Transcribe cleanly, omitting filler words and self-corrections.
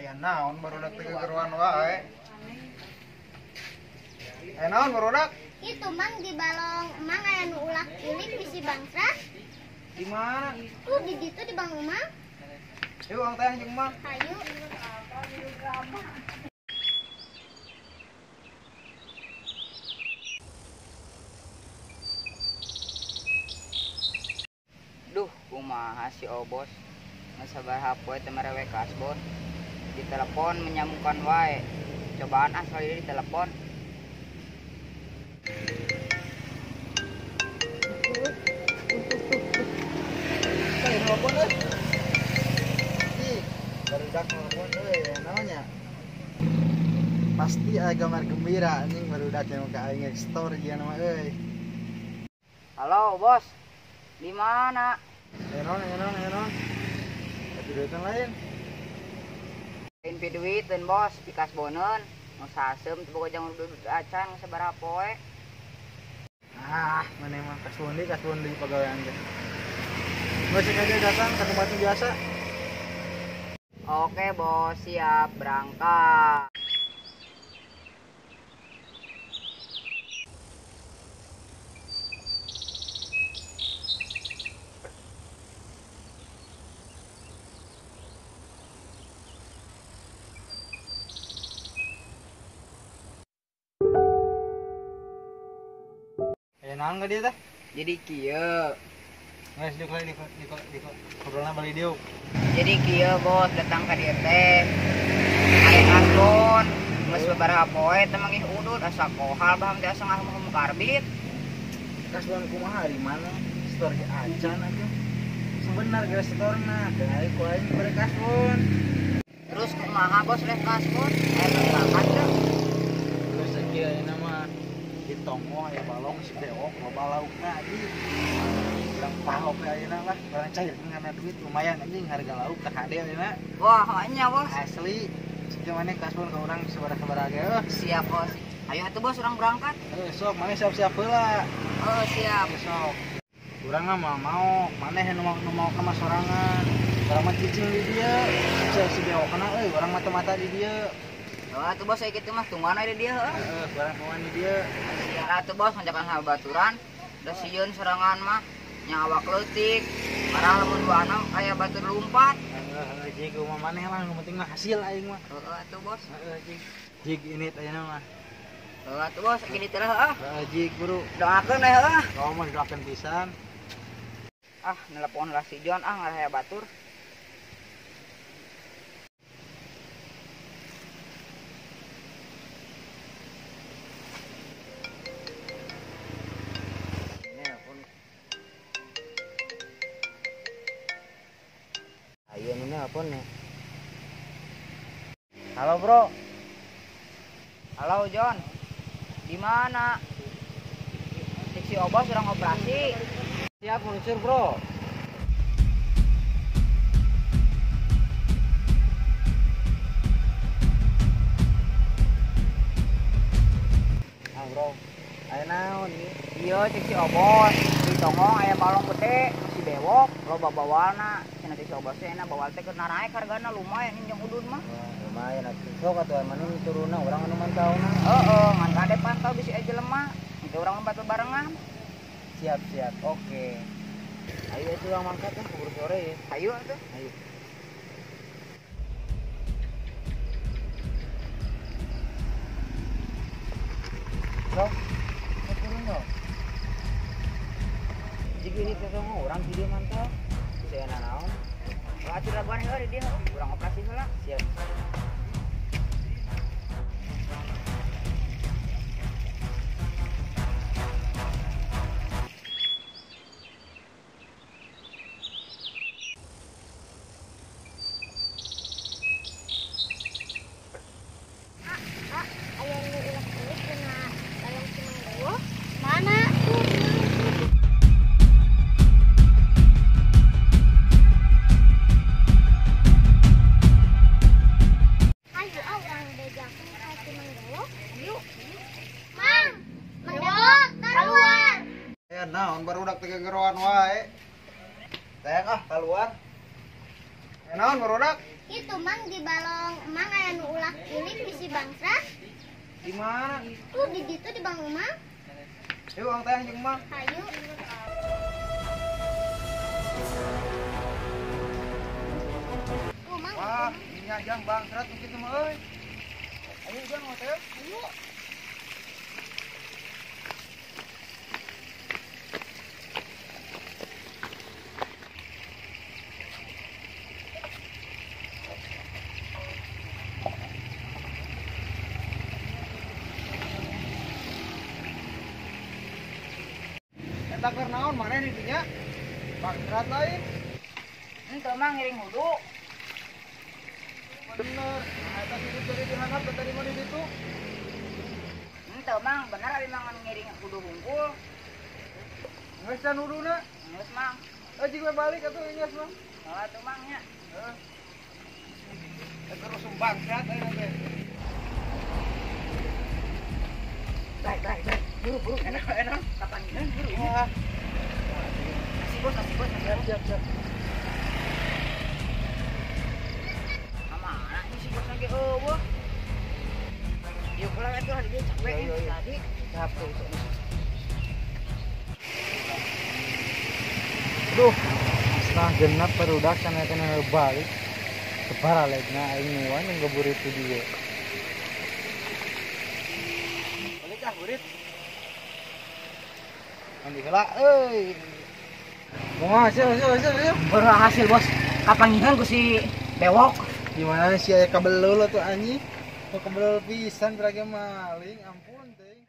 Aya naon barudak teh gegeroan wae. Aya naon barudak? Itu Mang di balong Emang aya nu ulak ilik bisi bangsa. Di mana? Tuh di ditu di bang Emang. Yuk urang tayang jeung Mang. Hayu. Duh, kumaha si Obos. Geus sabaraha poe teu mere we kasbon. Di telepon menyambungkan wae. Cobaan ah sekali di telepon. Saya nelpon euy. Ih, barudak nelpon euy, naonnya? Pasti aya gambar gembira anjing barudak yang ka aing story ieu mah euy. Halo, Bos. Di mana? Aya naon, aya naon, aya naon. Tapi duitan lain. Lain pi duiteun, Bos, pikasboneun. Nu sasem teu boga jang duduk acan geus sabaraha poe. Ah, mana emang kasbon deui pagawean teh. Masih aja datang ke tempat biasa. Oke, Bos, siap berangkat. Aya naon ka dieu teh? Jadi kieu. Geus diuk di ngobrolna bali diuk. Jadi kieu, Bos, datang ka dieu teh. Aya kasbon, geus sabaraha poe teu manggih udud asa kohal baham teh asa ngahum karbit. Kasbon kumaha di mana? Story acan atuh. Sebenar geus storna, deui ku aing bere kasbon. Terus kumaha, Bos, leh kasbon? Aya berangkat teh. Terus kieu ayeuna mah di tonggoh aya balong si bewok loba laukna anjing. Urang pahok we ayeuna lah, barang cair ngana duit lumayan anjing harga lauk teh hade ayeuna. Wah, nya, Bos. Asli. Sakieu maneh kasbon ka urang sabaraha-sabaraha ge eueuh. Siap, Bos. Ayo atuh, Bos, urang berangkat. Heuh, sok maneh siap-siap heula. Oh, siap. Sok. Urang mah mau, maneh nu mau ka sorangan. Urang mah cicing di dieu. Si bewokna euy, urang mata-mata di dieu. Oh, atuh Bos, aya kitu mah tungguan we di dieu heuh. Heeh, urang tungguan di dieu. Siap atuh, Bos, ngajakan habaturan. Da sieun sorangan mah nya awak leutik. Marah lamun duana aya batur lumpat. Heeh, jig kumaha maneh lah, nu penting mah hasil aing mah. Heeh atuh, Bos. Heeh, jig. Jig ini ayeuna mah. Heeh atuh, Bos, gini teh heuh. Heeh, jig buru. Doakeun we heuh. Kau mah didoakeun pisan. Ah, nelepon lah si John ah ngarah batur. Ayo ini apa nih? Halo bro. Halo John. Di mana? Si Obos sedang operasi. Siap meluncur bro. Ah bro. Ayo naon ieu? Iya cek si Obos di tongong aya balong gede si bewok loba bawalna. Cenah si Obos teh enak bawal teh keur naraek hargana lumayan jeung udud mah. Lumayan atuh sok atuh anu turunna urang anu mantauna. Heeh, ngan kade pantau bisi aja lemah. Engke urang lompat barengan. Siap siap. Oke. Ayo atuh urang mangkat ah keburu sore ya. Ayo atuh. Ayo. Bro, turun dong. Jig ini teh urang di dieu mantau. Bisa naon? Atuh raguan heula di dieu, urang operasi heula. Siap. Aya nu ulak ilik dina balong si Mang Dewo. Mana? Tuh. Ayo ah urang bejakeun ka si Mang Dewo. Ayo. Mang, Mang Dewo keluar. Aya naon barudak teh gegeroan wae. Tayang ah keluar. Aya naon barudak? Itu Mang di balong Mang aya nu ulah ilik bisi bangsrat. Di mana? Tuh di ditu di balong Mang. Yuk ang tayang jeung Mang. Hayu. Tuh Mang. Wah, ini jang bangsrat kitu mah euy. Ayo jang mau teh. Ayo. Eta keur naon maneh di dinya? Bangsrat lain. Henteu Mang ngiring wudu. Bener, eta hidup dari dihandap tadi mah di ditu. Henteu Mang, bener abi mah ngiring wudu hungkul. Geus can wuduna? Geus Mang. Jig we balik atuh geus Mang. Salah atuh Mang nya. Heeh. Eta rusum bangsrat ayeuna teh. Dai, dai, dai. Buru, buru. Enak, enak. Kapan ini? Buru. Wah. Kasih bos, kasih bos. Siap, siap, siap. Mana ini si bos lagi? Oh, yuk pulang atuh hari ini capek ini tadi. Capek. Duh, setengah genap barudak sana kena balik. Keparalegna aing nuan yang ngebur itu dia. Balik ah burit. Mandi heula euy. Bunga hasil hasil hasil hasil. Baru hasil bos. Kapangihan ku si bewok. Gimana sih aya kabelul atuh anjing? Kok kabelul pisan berage maling, ampun teh.